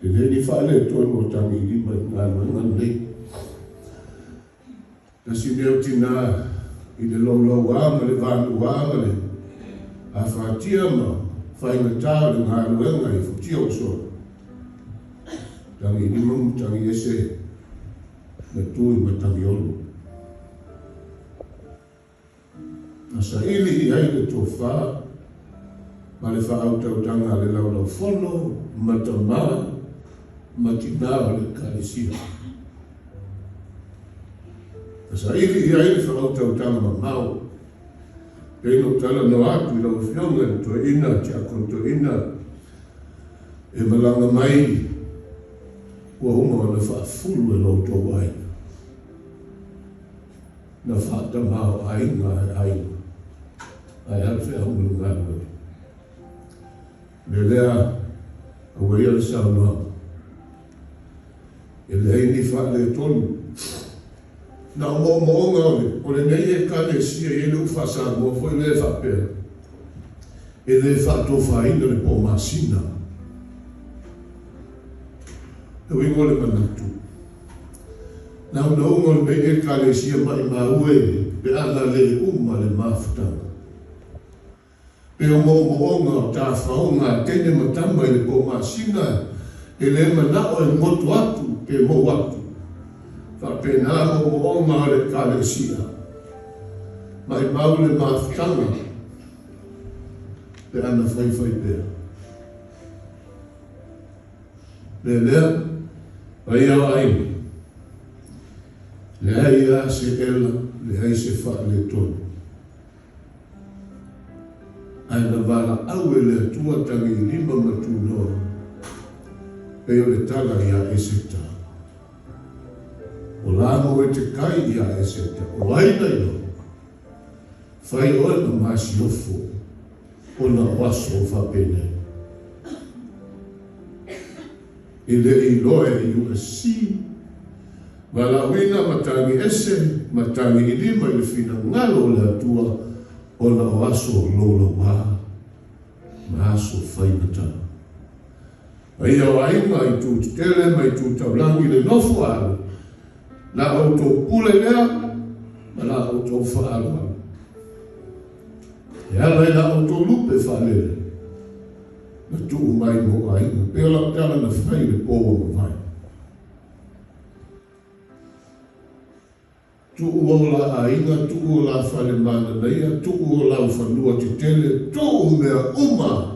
E leai ni faaletonu o Tagiilima i le galuega lenei. Tasi mea o tinā i le loulauā ma le vanuā ma le afatia ma faigata o le galuega i futia ua sola. Tagiilima ma Tagiese na tu i Matagiolo. Na saili i ai le tofa ma le faautautaga a le Laulaufono ma tama ma tinā o le Ekalesia. Na saili i ai le faautautaga mamao, pei ona ou talanoa atu i lau Afioga i le Toeaina, Tiakono Toeaina, e malaga mai ua uma ona faafulu e lo outou aiga. Na faatamaoaiga e aiga, ae a le feau ma le galuega? O le mea lea, aua ia le saunoaga. E leai ni faaletonu. Na o moomooga o le, o lenei Ekalesia e i ai le upu faa-Samoa foi lea e faapea, E le faatofaina le po masina. Le uiga o le manatu, naunauga o lenei Ekalesia maimau e pe a na le uma le mafutaga. Pe o moomooga o tafaoga a teine ma tama i le po masina e le manao e goto atu pe mou atu. Faapena moomooga o le Ekalesia. Maimau le mafutaga pe a na faifai pea. Mea lea, paia o aiga, leai lava se ela, leai se faaletonu. Ae na valaau e le Atua Tagiilima ma Tunoa, pei o le tala ia Eseta. O la Moetekai ia Eseta, o ai na iloa? Fai oe ma masiofo ona o aso faapenei. E le i iloa e USC, valaauina matagi ese, matagi ilima i le finagalo o le Atua ona o aso loulauā ma aso faigata. Paia o aiga i itu tetele ma itu taulagi le nofo alo, la outou pule lea ma la outou faaaloalo. E ala i la outou lupe faalele na tuu mai mo aiga, pei o lau tala na fai i le po ua mavae. Tuu o la aiga, tuu o la fale mananaia, tuu o lau fanua tetele, tuu mea uma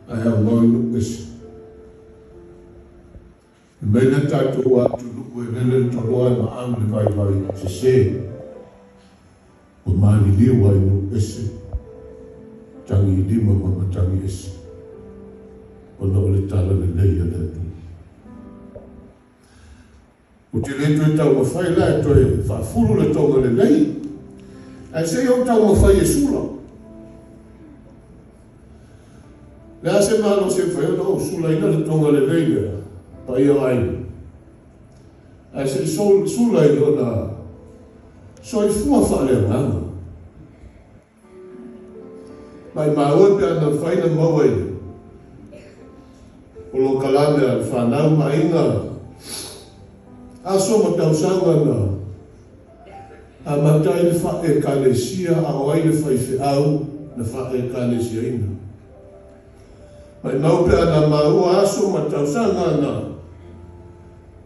ae aumau i nuu ese. Fai mai le tatou atunuu e lele le toloa e maau le vaivai sese. Ua maliliu ai nuu ese, tagi lima ma matagi ese, ona o le tala lelei a le Atua. Ou te le toe taumafai la e toe faafulu le toga lelei, ae se i ou taumafai e sula. Le a se malosi e mafai ona ou sulaina le toga lelei lea, paia o aiga, ae se i sula i lona soifua faaleagaga. Maimau e pe a na mafai na maua i le polokalame a le fanau ma aiga aso ma tausaga na amata ai le faa-Ekalesia a o ai le faifeau na faa-Ekalesiaina. Maimau pe a na maua aso ma tausaga na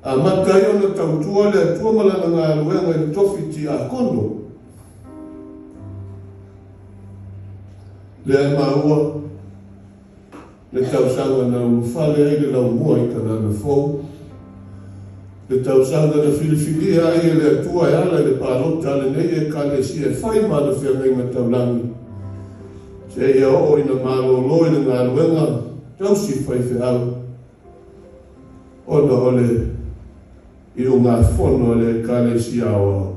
amata ai ona tautua le Atua ma Lana galuega i le tofi tiakono. Lea e maua le tausaga na ulufale ai le laumua i Kanana Fou, le tausaga na filifilia ai e le Atua e ala i le palota a lenei Ekalesia e fai ma ana feagaiga taulagi, seia oo ina malolo i le galuega tausi faifeau ona o le iugafono a le Ekalesia Aoao.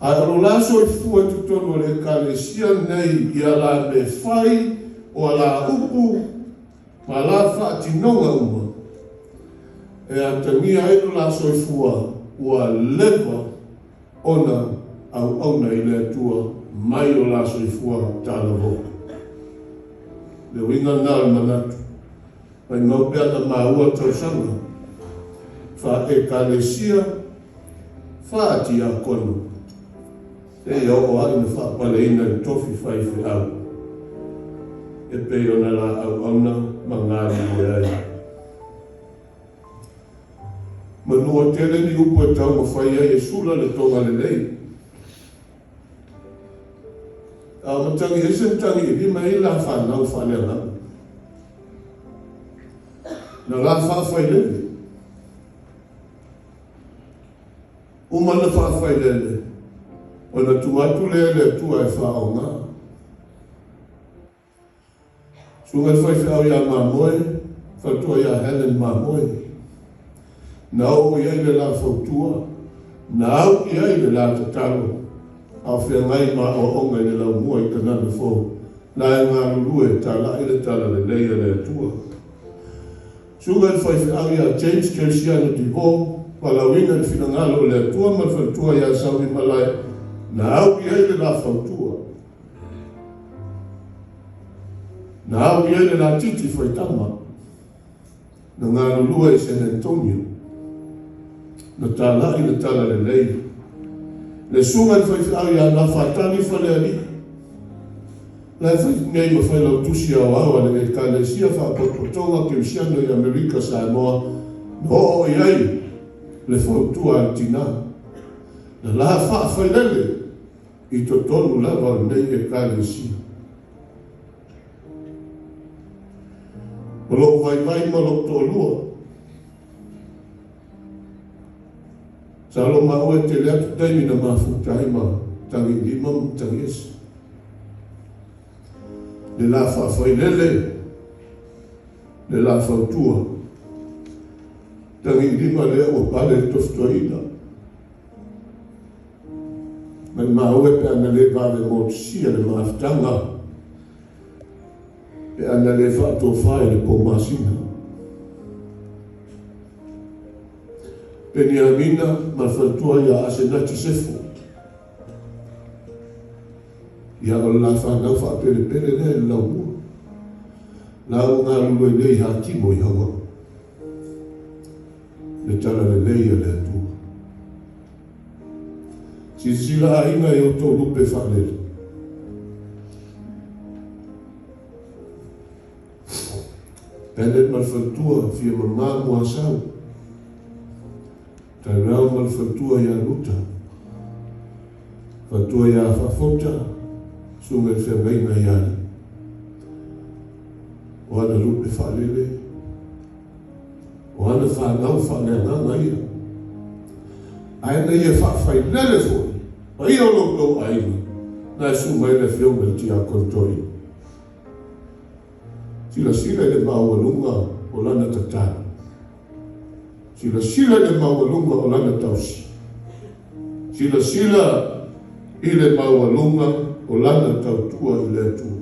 Ae o lo la soifua i totonu o le Ekalesia lenei i a la mea fai, o a la upu, ma a la faatinoga uma, e atagia ai lo la soifua ua leva ona auauna i le Atua mai lo la soifua talavou. Le uiga lena o le manatu. Maimau pe ana maua tausaga faa-Ekalesia, faa-Tiakono, seia oo lava ina faapaleina i le tofi faifeau e pei ona la auauna ma galulue ai. Manua tele ni upu e taumafai ai e sula le toga lelei. A o matagi ese matagi ilima e i ai la fanau faaleagaga. Na la faafailele. Uma ona faafailele, ona tuu atu lea i le Atua e faaaoga. Susuga i le faifeau ia Mamoe, faletua ia Helen Mamoe, na oo i ai le la fautua, na au i ai le la tatalo, a o feagai ma aoaoga i le laumua i Kanana Fou, la e galulue e talai le talalelei a le Atua. Susuga i le faifeau ia James Kerisiano Devoe, valaauina i le finagalo o le Atua ma le faletua ia Sauimalae, na au i ai le la fautua, na au i ai le la titi faitama, na galulue i San Antonio, na talai le talalelei. Le susuga i le faifeau ia Nafatali Falealii, la e fai nei ma failautusi aoao a le Ekalesia Faapotopotoga Kerisiano i Amerika Samoa, na oo i ai le fautua a le tina, na la faafailele i totonu lava o lenei Ekalesia. O lou vaivai ma lou toalua, masalo maua e tele atu taimi na mafuta ai ma Tagiilima ma Matagiese. Le la faafailele, le la fautua, Tagiilima lea ua pale i le Tofi Toeaina. Maimau e pe ana le vave motusia le mafutaga, pe ana le faatofa i le po masina. Peniamina ma le faletua ia Asenati Sefo. Ia o le la fanau faapelepele lea i le laumua. La ua galulue nei i Hatimo i Hawaii. Le talalelei a le Atua. Silasila aiga i outou lupe faalele. Bennett ma le faletua, fia mama Muasau. Tyrell ma le faletua ia Ruta. Faletua ia Faafouta, susuga i le feagaiga ia Alii. O ana lupe faalele, o ana fanau faaleagaga ia. Ae na ia faafailele foi, paia o lo outou aiga, na e susu mai le afioga i le Tiakono Toeaina. Silasila i le maualuga o lana tatalo. Silasila i le maualuga o lana tausi. Silasila i le maualuga o lana tautua i le Atua.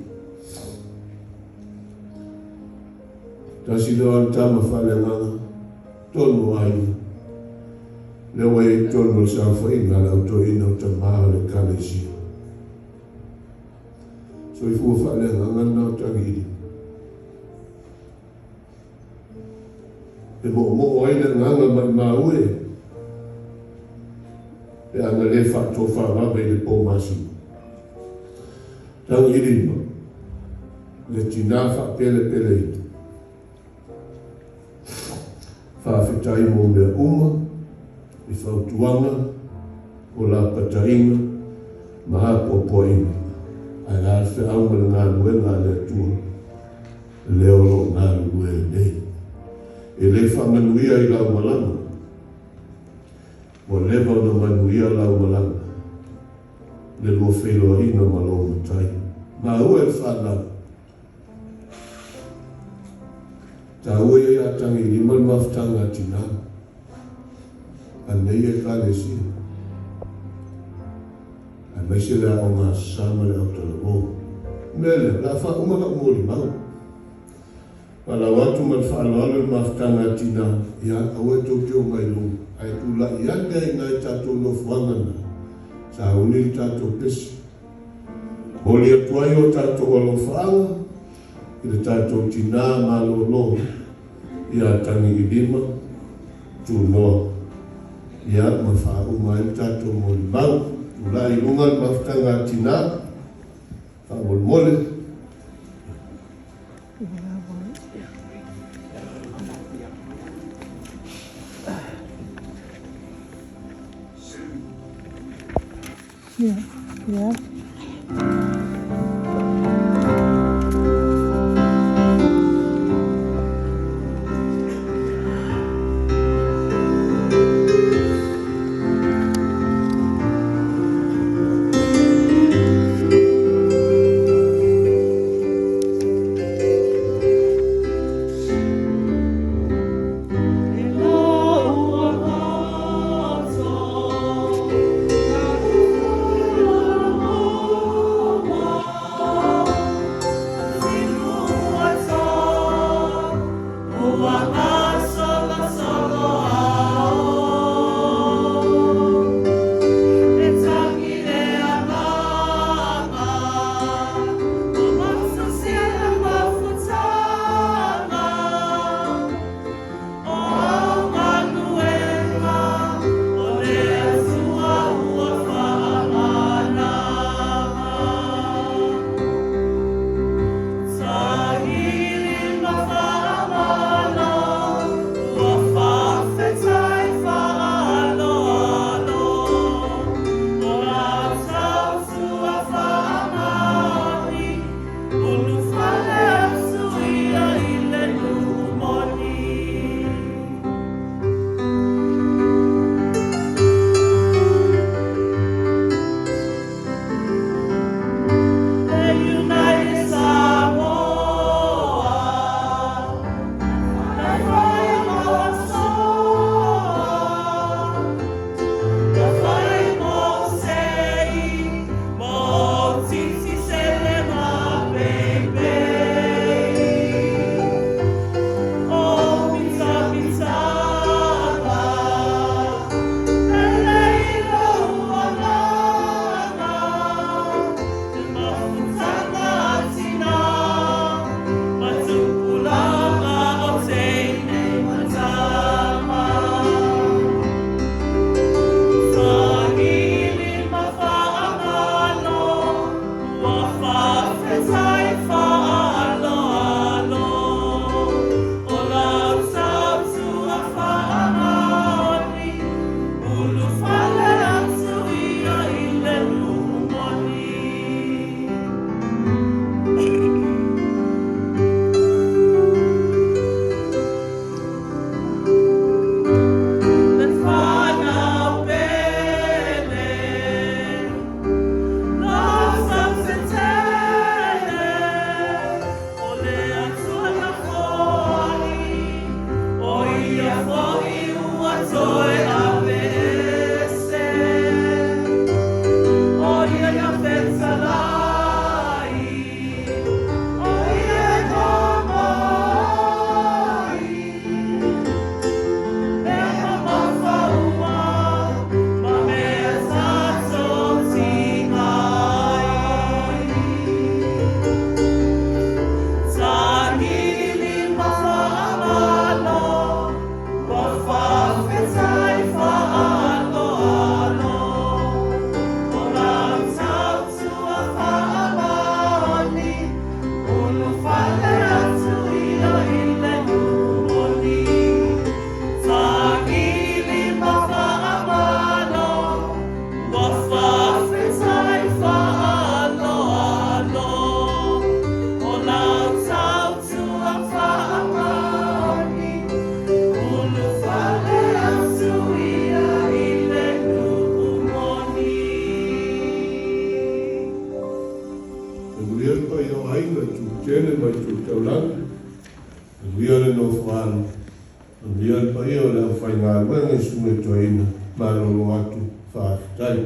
Tasi lea o ana tama faaleagaga, tonu o aiga. Lea ua i ai i totonu o le saofaiga a le Au Toeaina o Tama o le Ekalesia. Soifua faaleagaga lena o Tagiilima. E moomoo ai le agaga maimau e, pe ana le faatofavave i le po masina. Tagiilima, le tina faapelepeleina. Faafetai mo mea uma i fautuaga o lapataiga ma apoapoaiga, ae a le feau ma le galuega a le Atua lea o lo o galulue ai nei. E le faamanuia i lau malaga, ua leva ona manuia lau malaga, le lua feiloaiga ma lou Matai. Maua e le fanau. Taua ia ia Tagiilima le mafutaga a tina a lenei Ekalesia, aemaise le aoga Sa ma le Autalavou. O le mea lea, o le a faauma lau molimau. Valaau atu ma le faaaloalo i le mafutaga a tina, ia, aua e tou te omai i luga, ae tulai ane ai i ina i tatou nofoaga na, sauni le tatou pese. Momoli atu ai o tatou alofaaga i le tatou tina malolo. ia Tagiilima Tunoa, ia ma faauma ai le tatou molimau. Tulai i luga le mafutaga a tinā, faamolemole. Yeah. Manuia le paia o aiga i Tutele ma i Tutaulagi. Manuia le nofoalo. Manuia le paia o le aufaigaluega i Susuga i Toeaina. Malolo atu. Faafetai.